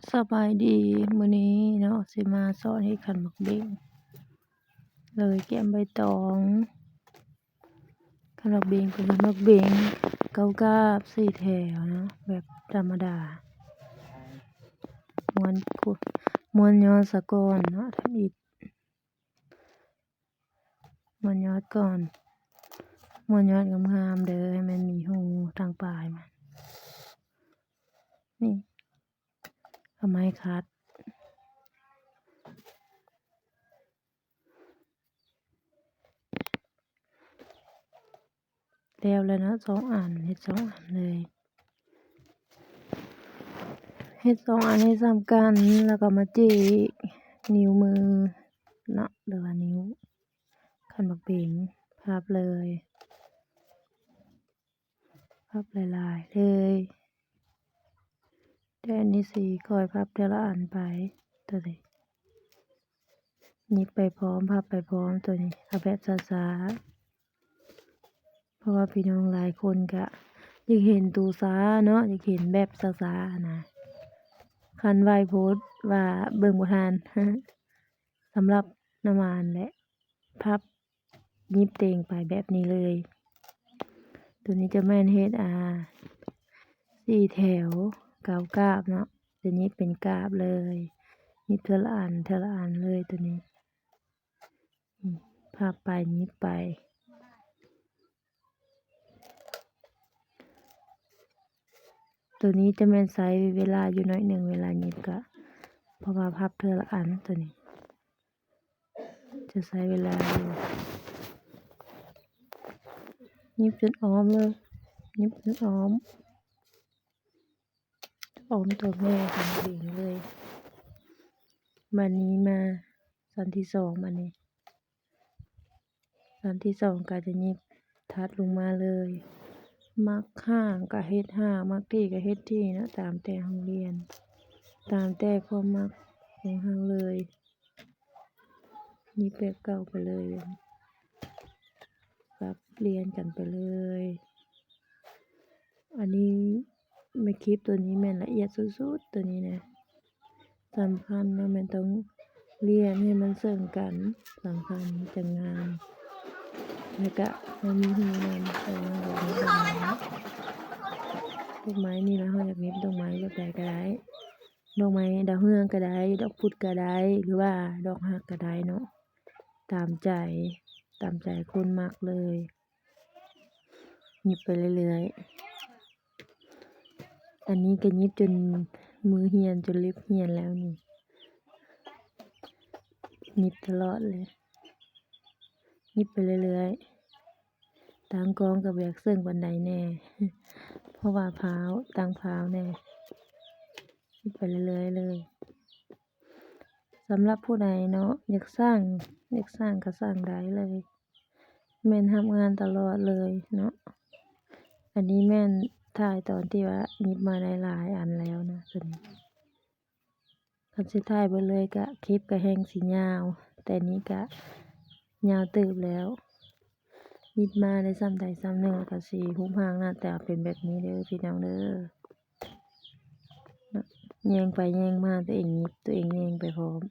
ສະບາຍດີ ມື້ນີ້ເນາະ ຊິມາສອນເຮັດຂັນໝາກເບັງ ເລີຍກຽມໃບຕອງ. ຂັນໝາກເບັງເປັນຂັນໝາກເບັງເກົ້າກາບ ສີ່ແຖວເນາະ ແບບທຳມະດາ ມ້ວນ ມ້ວນຍອດສາກ່ອນເນາະ ທຳອິດ. ມ້ວນຍອດກ່ອນ ມ້ວນຍອດງາມໆເດີ ໃຫ້ມັນມີຮູທາງປາຍມັນ. ນີ້ ເອົາໄມ້ຂັດ. ແລ້ວແລ້ວເນາະ ສອງອັນ ເຮັດສອງອັນເລີຍ ເຮັດສອງອັນໃຫ້ສ່ຳກັນ ແລ້ວກໍມາຈີກນິ້ວມືເນາະ ຫຼືວ່ານິ້ວ ຂັນໝາກເບັງ ພັບເລີຍ ພັບຫຼາຍໆເລີຍ. ແຕ່ອັນນີ້ຊິຄ່ອຍພັບເທື່ອລະອັນໄປ ໂຕນີ້ ຫຍິບໄປພ້ອມ ພັບໄປພ້ອມ ໂຕນີ້ ເອົາແບບຊ້າໆ ເພາະວ່າພີ່ນ້ອງຫຼາຍຄົນກະຢາກເຫັນໂຕຊ້າເນາະ ຢາກເຫັນແບບຊ້າໆຫັ້ນນະ ຄັນໄວໂພດວ່າເບິ່ງບໍ່ທັນ. ສຳລັບນ້ຳຫວານແຫຼະ ພັບ ຫຍິບເຕັງໄປແບບນີ້ເລີຍ. ໂຕນີ້ຈະແມ່ນເຮັດ ອ່າ ສີ່ແຖວເກົ້າກາບເນາະ ຈະຫຍິບເປັນກາບເລີຍ ຫຍິບເທື່ອລະອັນ ເທື່ອລະອັນເລີຍໂຕນີ້ ອືມ ພັບໄປ ຫຍິບໄປ. ໂຕນີ້ຈະແມ່ນໃຊ້ເວລາຢູ່ໜ້ອຍໜຶ່ງ ເວລາຫຍິບກະ ເພາະວ່າພັບເທື່ອລະອັນ ໂຕນີ້ຈະໃຊ້ເວລາຢູ່ ຫຍິບຈົນອ້ອມເລີຍ ຫຍິບຈົນອ້ອມ ອ້ອມຕົວແມ່ຂອງເອງເລີຍ. ບາດນີ້ມາ ຊັ້ນທີສອງ ບາດນີ້ ອັນທີສອງກໍຈະຫຍິບຖັດລົງມາເລີຍ ມັກຫາງກໍເຮັດຫາງ ມັກທີ່ກໍເຮັດທີ່ເນາະ ຕາມແຕ່ໂຮງຮຽນ ຕາມແຕ່ຄວາມມັກຂອງເຮົາເລີຍ ຫຍິບແບບເກົ່າໄປເລີຍ ປັບລຽນກັນໄປເລີຍ. ອັນນີ້ແມ່ນຄລິບໂຕນີ້ແມ່ນລະອຽດສຸດໆ ໂຕນີ້ນະ ສຳຄັນເນາະ ແມ່ນຕ້ອງລຽນໃຫ້ມັນເຊິ່ງກັນ ສຳຄັນຈັ່ງງາມ ແລ້ວກະໃຫ້ມີຮູນຳ ເອີ ແບບນີ້ ດອກໄມ້ນີ້ນະ ເຮົາຢາກເຮັດດອກໄມ້ແບບໃດກໍໄດ້ ດອກໄມ້ດາວເຮືອງກໍໄດ້ ດອກພຸດກໍໄດ້ ຫຼືວ່າດອກຮັກກໍໄດ້ເນາະ ຕາມໃຈ ຕາມໃຈຄົນມັກເລີຍ. ຫຍິບໄປເລື້ອຍໆ ອັນນີ້ກໍຫຍິບຈົນມືຮຽນ ຈົນເລັບຮຽນແລ້ວນີ້ ຫຍິບຕະຫຼອດເລີຍ ຫຍິບໄປເລື້ອຍໆ ຕັ້ງກ້ອງກໍບໍ່ຢາກເຊິ່ງປານໃດແນ່ ເພາະວ່າພ້າວ ຕັ້ງພ້າວແນ່ ຫຍິບໄປເລື້ອຍໆເລີຍ. ສຳລັບຜູ້ໃດເນາະ ຢາກສ້າງ ຢາກສ້າງກໍສ້າງໄດ້ເລີຍ ແມ່ນຮັບງານຕະຫຼອດເລີຍເນາະ. ອັນນີ້ແມ່ນຖ່າຍຕອນທີ່ວ່າຫຍິບມາໄດ້ຫຼາຍອັນແລ້ວນະ ຕົວນີ້ ຄັນຊິຖ່າຍເບິດເລີຍກະຄລິບກະແຮ່ງຊິຍາວ ແຕ່ນີ້ກະຍາວເຕີບແລ້ວ ຫຍິບມາໄດ້ສ່ຳໃດສ່ຳໜຶ່ງ ແລ້ວກະຊິຮູບຮ່າງໜ້າຕາເປັນແບບນີ້ເດີພີ່ນ້ອງເດີ. ແຍງໄປແຍງມາ ຕົວເອງຫຍິບ ຕົວເອງແຍງໄປພ້ອມ.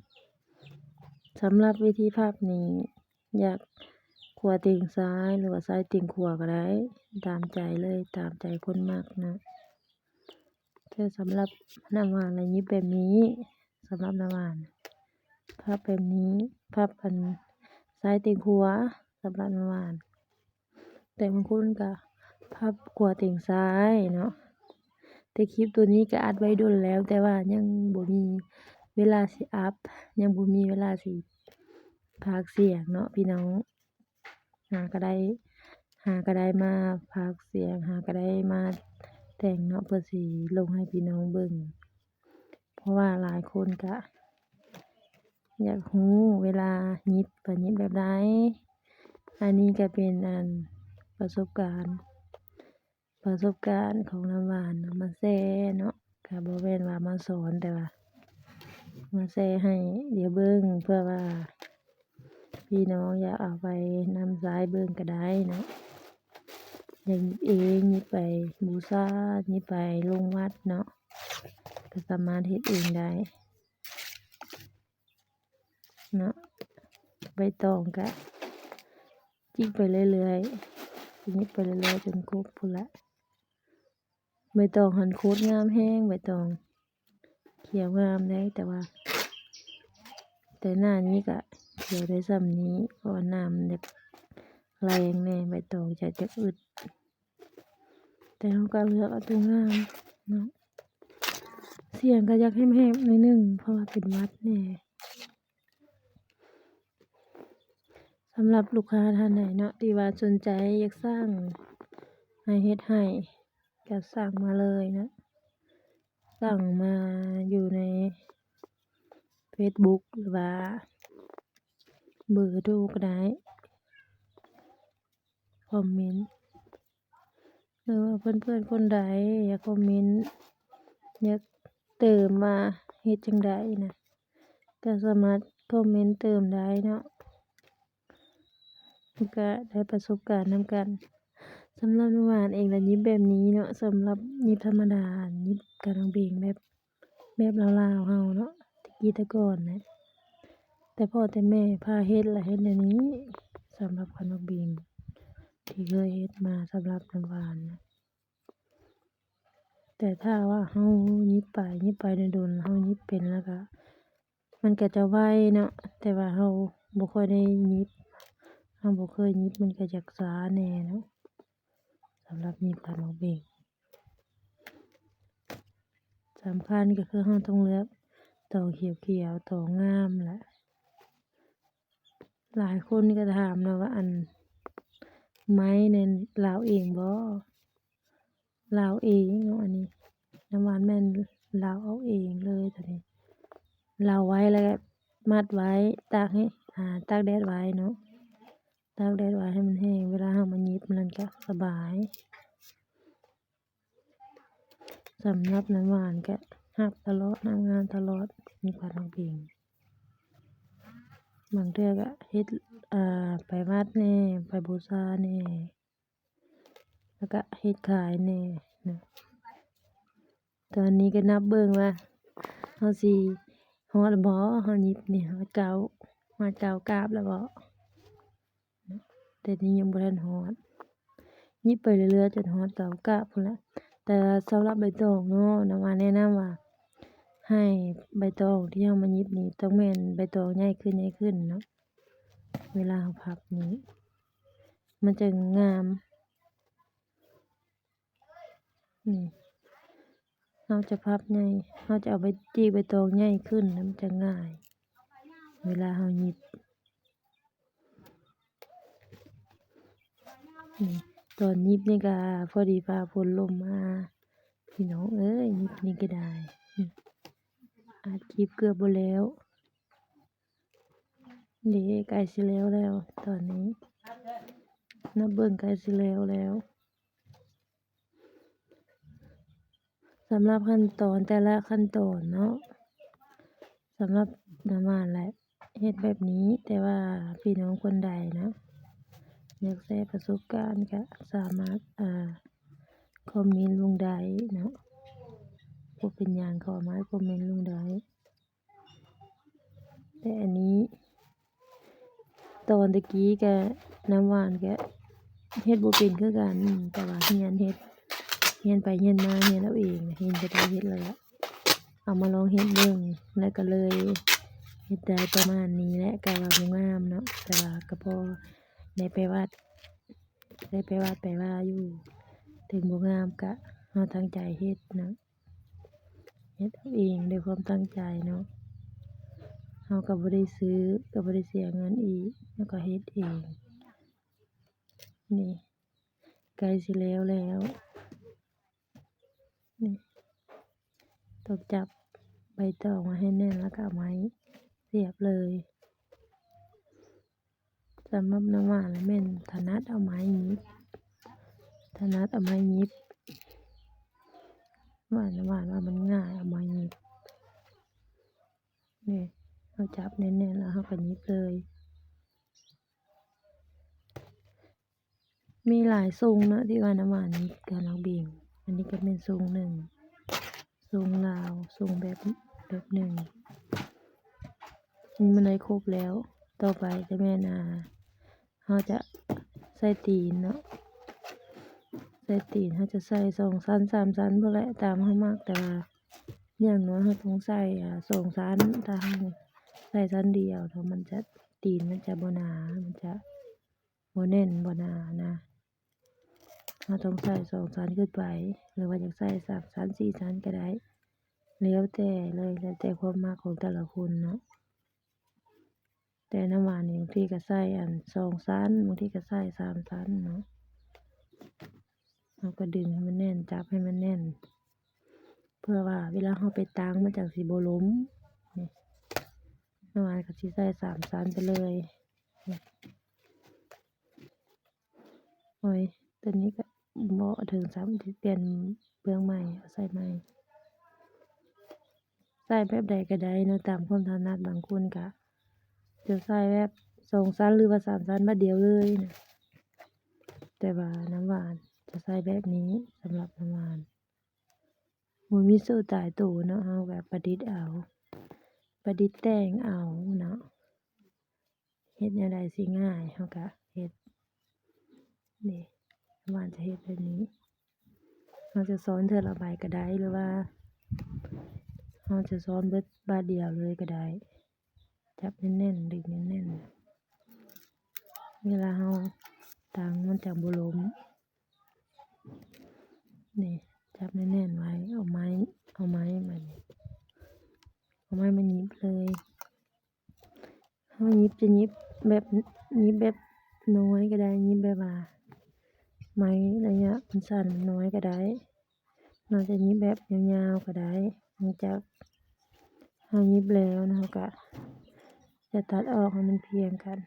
ສຳລັບວິທີພັບນີ້ ຢາກຂວາຕີງຊ້າຍ ຫຼືວ່າຊ້າຍຕີງຂວາກໍໄດ້ ຕາມໃຈເລີຍ ຕາມໃຈຄົນມັກນະ. ແຕ່ສຳລັບນ້ຳຫວານລະຫຍິບແບບນີ້ ສຳລັບນ້ຳຫວານ ພັບແບບນີ້ ພັບອັນຊ້າຍຕີງຂວາ ສຳລັບນ້ຳຫວານ. ແຕ່ບາງຄົນກະພັບຂວາຕີງຊ້າຍເນາະ. ແຕ່ຄລິບຕົວນີ້ກະອັດໄວ້ດົນແລ້ວ ແຕ່ວ່າຍັງບໍ່ມີເວລາຊິອັບ ຍັງບໍ່ມີເວລາຊິພາກສຽງເນາະພີ່ນ້ອງ. ຫາກະໄດ້ ຫາກະໄດ້ມາພາກສຽງ ຫາກະໄດ້ມາແຕ່ງເນາະ ເພື່ອຊິລົງໃຫ້ພີ່ນ້ອງເບິ່ງ. ເພາະວ່າຫຼາຍຄົນກະຢາກຮູ້ເວລາຫຍິບ ວ່າຫຍິບແບບໃດ. ອັນນີ້ກະເປັນອັນປະສົບການ ປະສົບການຂອງນ້ຳຫວານເນາະ ມາແຊເນາະ. ກະບໍ່ແມ່ນວ່າມາສອນ ແຕ່ວ່າມາແຊໃຫ້ດຽວເບິ່ງ ເພື່ອວ່າພີ່ນ້ອງຢາກເອົາໄປນຳໃຊ້ເບິ່ງກະໄດ້ເນາະ. ຢາກຫຍິບເອງ ຫຍິບໄປບູຊາ ຫຍິບໄປລົງວັດເນາະ. ກ ກໍສາມາດເຮັດເອງໄດ້ເນາະ. ໃບຕອງກະຈິກໄປເລື້ອຍໆ ຍິບໄປເລື້ອຍໆ ຈົນຄົບພຸ້ນລະ. ໃບຕອງຫັ້ນໂຄດງາມແຮງ ໃບຕອງ ຂຽວງາມເດ້ ແຕ່ວ່າ ແຕ່ໜ້ານີ້ກະຂຽວໄດ້ສ່ຳນີ້ ເພາະວ່ານ້ຳມັນຢາກແລງແດ່ ໃບຕອງຈະ ຈະອຶດ ແຕ່ເຮົາກະເລືອກເອົາຕົວງາມເນາະ. ສຽງກະຢາກແຫບໆ ໜ້ອຍໜຶ່ງ ເພາະວ່າເປັນຫວັດແດ່. ສຳລັບລູກຄ້າທ່ານໃດເນາະ ທີ່ວ່າສົນໃຈຢາກສ້າງໃຫ້ເຮັດໃຫ້ ກະສັ່ງມາເລີຍເນາະ ສັ່ງມາຢູ່ໃນເຟສບຸກ ຫຼືວ່າເບີໂທກະໄດ້ ຄອມເມັນ ຫຼືວ່າເພື່ອນໆຄົນໃດຢາກຄອມເມັນ ຢາກເຕີມວ່າເຮັດຈັ່ງໃດນະ ກະສາມາດຄອມເມັນເຕີມໄດ້ເນາະ. ມັນກະໄດ້ປະສົບການນຳກັນ. ສຳລັບນ້ຳຫວານເອງລະຍິບແບບນີ້ເນາະ ສຳລັບຍິບທຳມະດາ ຍິບການຮ້ອງເພງແບບ ແບບລາວໆເຮົາເນາະ ແຕ່ກີ້ແຕ່ກ່ອນນະ ແຕ່ພໍ່ແຕ່ແມ່ພາເຮັດລະເຮັດແນວນີ້. ສຳລັບການຮ້ອງເພງທີ່ເຄີຍເຮັດມາສຳລັບນ້ຳຫວານນະ ແຕ່ຖ້າວ່າເຮົາຍິບໄປ ຍິບໄປດົນໆ ເຮົາຍິບເປັນລະກະ ມັນກະຈະໄວເນາະ ແຕ່ວ່າເຮົາບໍ່ຄ່ອຍໄດ້ຍິບ ເຮົາບໍ່ເຄີຍຍິບ ມັນກະຢາກຊ້າແດ່ເນາະ ສຳລັບຍິບການຮ້ອງເພງ. ສຳຄັນກະຄືເຮົາຕ້ອງເລືອກຕອງຂຽວໆ ຕອງງາມລະ. ຫຼາຍຄົນກະຖາມເນາະວ່າ ອັນ ໄມ້ແມ່ນລາວເອງບໍ່? ລາວເອງເນາະ ອັນນີ້ນ້ຳຫວານແມ່ນລາວເອົາເອງເລີຍໂຕນີ້ ລາວໄວ້ລະກະມັດໄວ້ ຕາກໃຫ້ ອາ ຕາກແດດໄວ້ເນາະ ຕາກແດດໄວ້ໃຫ້ມັນແຫ້ງ ເວລາເຮົາມາຍິບມັນກະສະບາຍ. ສຳລັບນ້ຳຫວານກະຮັບຕະຫຼອດ ຮັບງານຕະຫຼອດ ມີຄວາມຮັກເພງ ບາງເທື່ອກະເຮັດ ອາ ໄປວັດແດ່ ໄປບູຊາແດ່ ລະກະເຮັດຂາຍແດ່ເນາະ. ຕອນນີ້ກະນັບເບິ່ງວ່າເຮົາຊິຮອດລະບໍ່ ເຮົາຍິບນີ້ຮອດເກົ້າ ຮອດເກົ້າກາບລະບໍ່ ແຕ່ນີ້ຍັງບໍ່ທັນຮອດ ຍິບໄປເລື້ອຍໆ ຈົນຮອດເກົ້າກາບພຸ້ນລະ. ແຕ່ສຳລັບໃບຕອງເນາະ ນ້ຳຫວານແນະນຳວ່າ ໃຫ້ໃບຕອງທີ່ເຮົາມາຍິບນີ້ ຕ້ອງແມ່ນໃບຕອງໃຫຍ່ຂຶ້ນ ໃຫຍ່ຂຶ້ນເນາະ ເວລາເຮົາພັບນີ້ ມັນຈະງາມ. ນີ້ ເຮົາຈະພັບໃຫຍ່ ເຮົາຈະເອົາໃບ ຈີກໃບຕອງໃຫຍ່ຂຶ້ນ ມັນຈະງ່າຍ ເວລາເຮົາຍິບ. ນີ້ ຕອນຍິບນີ້ກະພໍດີຟ້າຝົນລົມມາ ພີ່ນ້ອງເອີຍ ຍິບນີ້ກະໄດ້ ອັດຄລິບເກືອບບໍ່ແລ້ວ. ເດ້ ໃກ້ຊິແລ້ວແລ້ວຕອນນີ້ ນັບເບິ່ງໃກ້ຊິແລ້ວແລ້ວ. ສຳລັບຂັ້ນຕອນ ແຕ່ລະຂັ້ນຕອນເນາະ ສຳລັບນ້ຳຫວານແຫຼະ ເຮັດແບບນີ້ ແຕ່ວ່າພີ່ນ້ອງຄົນໃດນະ ຢາກແຊປະສົບການກະສາມາດ ອາ ຄອມເມັນລົງໄດ້ເນາະ ບໍ່ເປັນຫຍັງ ເຂົ້າມາຄອມເມັນລົງໄດ້. ແຕ່ອັນນີ້ ຕອນຕະກີ້ກະ ນ້ຳຫວານກະເຮັດບໍ່ເປັນຄືກັນ ແຕ່ວ່າຮຽນເຮັດ ຮຽນໄປຮຽນມາ ຮຽນເອົາເອງ ເຫັນເຂົາເຈົ້າເຮັດແລ້ວລະ ເອົາມາລອງເຮັດເບິ່ງ ແລ້ວກະເລີຍເຮັດໄດ້ປະມານນີ້ແຫຼະ. ກະວ່າບໍ່ງາມເນາະ ແຕ່ວ່າກະພໍໄດ້ໄປວັດ ໄດ້ໄປວັດໄປວາຢູ່ ເຖິງບໍ່ງາມກະເຮົາຕັ້ງໃຈເຮັດເນາະ. ເຮັດເອົາເອງດ້ວຍຄວາມຕັ້ງໃຈເນາະ ເຮົາກະບໍ່ໄດ້ຊື້ ກະບໍ່ໄດ້ເສຍເງິນອີກ ເຮົາກະເຮັດເອງ. ນີ້ ໃກ້ຊິແລ້ວແລ້ວ ນີ້ ຕ້ອງຈັບໃບຕອງໄວ້ໃຫ້ແໜ້ນ ລະກະເອົາໄມ້ສຽບເລີຍ. ສຳລັບນ້ຳຫວານລະແມ່ນຖະໜັດເອົາໄມ້ຫຍິບ ຖະໜັດເອົາໄມ້ຫຍິບ ຫວານ ນ້ຳຫວານວ່າມັນງ່າຍເອົາໄມ້ຫຍິບ. ນີ້ ເຮົາຈັບແໜ້ນໆ ລະເຮົາກະຫຍິບເລີຍ. ມີຫຼາຍຊົງເນາະ ທີ່ວ່ານ້ຳຫວານມີການອອກເບງ ອັນນີ້ກະແມ່ນຊົງໜຶ່ງ ໂຊ ຊົງລາວ ຊົງແບບ ແບບໜຶ່ງ. ນີ້ມັນໄດ້ຄົບແລ້ວ. ຕໍ່ໄປຈະແມ່ນ ອ່າ ເຮົາຈະໃສ່ຕີນເນາະ, ໃສ່ຕີນ ເຮົາຈະໃສ່ສອງຊັ້ນ ສາມຊັ້ນພຸ້ນແຫຼະ ຕາມເຮົາມັກ, ແຕ່ວ່າຢ່າງໜ້ອຍເຮົາຕ້ອງໃສ່ ອ່າ ສອງຊັ້ນ. ຖ້າເຮົາໃສ່ຊັ້ນດຽວເນາະ ມັນຈະ ຕີນມັນຈະບໍ່ໜາ ມັນຈະ ບໍ່ແໜ້ນ ບໍ່ໜານະ. ເຮົາຕ້ອງໃສ່ສອງຊັ້ນຂຶ້ນໄປ ຫຼືວ່າຢາກໃສ່ສາມຊັ້ນ ສີ່ຊັ້ນກໍໄດ້ ແລ້ວແຕ່ເລີຍ ແລ້ວແຕ່ຄວາມມັກຂອງແຕ່ລະຄົນເນາະ. ແຕ່ນ້ຳຫວານນີ້ ບາງທີກໍໃສ່ອັນສອງຊັ້ນ ບາງທີກໍໃສ່ສາມຊັ້ນເນາະ. ເຮົາກໍດຶງໃຫ້ມັນແໜ້ນ ຈັບໃຫ້ມັນແໜ້ນ ເພື່ອວ່າເວລາເຮົາໄປຕາງມັນຈັ່ງຊິບໍ່ລົ້ມ. ນີ້ ນ້ຳຫວານກໍຊິໃສ່ສາມຊັ້ນໄປເລີຍ. ໂອ້ຍ ຕົວນີ້ກໍບໍ່ເຖິງຊ້ຳ ຊິປ່ຽນເບື້ອງໃໝ່ ເອົາໃສ່ໃໝ່. ໃສ່ແບບໃດກໍໄດ້ເນາະ ຕາມຄວາມຖະໜັດ. ບາງຄົນກໍຈະໃສ່ແບບສອງຊັ້ນ ຫຼືວ່າສາມຊັ້ນບາດດຽວເລີຍນະ, ແຕ່ວ່ານ້ຳຫວານຈະໃສ່ແບບນີ້. ສຳລັບນ້ຳຫວານ ບໍ່ມີສູດຕາຍໂຕເນາະ, ເຮົາກໍປະດິດເອົາ ປະດິດແຕ່ງເອົາເນາະ. ເຮັດແນວໃດຊິງ່າຍ ເຮົາກະເຮັດ. ນີ້ ນ້ຳຫວານຈະເຮັດແບບນີ້. ເຮົາຈະຊ້ອນເທື່ອລະໃບກໍໄດ້ ຫຼືວ່າເຮົາຈະຊ້ອນເບິດບາດດຽວເລີຍກໍໄດ້. ຈັບແໜ້ນໆ ດຶງແໜ້ນໆ ເວລາເຮົາຕາງມັນຈັ່ງບໍ່ລົ້ມ. ນີ້ ຈັບແໜ້ນໆໄວ້ ເອົາໄມ້ ເອົາໄມ້ມານີ້ ເອົາໄມ້ມາຫຍິບເລີຍ. ເຮົາຫຍິບ ຈະຫຍິບແບບ ຫຍິບແບບນ້ອຍກໍໄດ້ ຫຍິບແບບວ່າໄມ້ໄລຍະມັນສັ້ນມັນນ້ອຍກໍໄດ້. ເຮົາຈະຫຍິບແບບຍາວໆກໍໄດ້. ຫຼັງຈາກເຮົາຫຍິບແລ້ວນະ ເຮົາກະຈະຕັດອອກໃຫ້ມັນພຽງກັນ.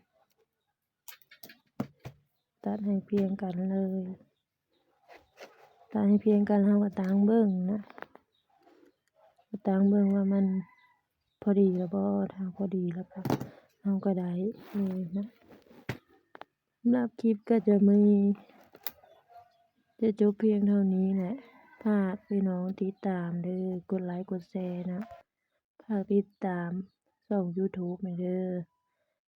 ຕັດໃຫ້ພຽງກັນເລີຍ. ຕັດໃຫ້ພຽງກັນ ເຮົາກໍຕາງເບິ່ງນະ, ກໍຕາງເບິ່ງວ່າມັນພໍດີແລ້ວບໍ່. ຖ້າພໍດີແລ້ວກໍເຮົາກໍໄດ້ເລີຍນະ. ສຳລັບຄລິບກໍຈະມີ ຈະຈົບພຽງເທົ່ານີ້ແຫຼະ. ຝາກພີ່ນ້ອງຕິດຕາມເດີ ກົດໄລກົດແຊນະ. ຝາກຕິດຕາມຊ່ອງຢູທູບແດ່ເດີ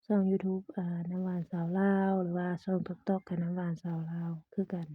ຊ່ອງຢູທູບ ອາ ນ້ຳຫວານສາວລາວ ຫຼືວ່າຊ່ອງຕິກຕັອກກໍນ້ຳຫວານສາວລາວຄືກັນ.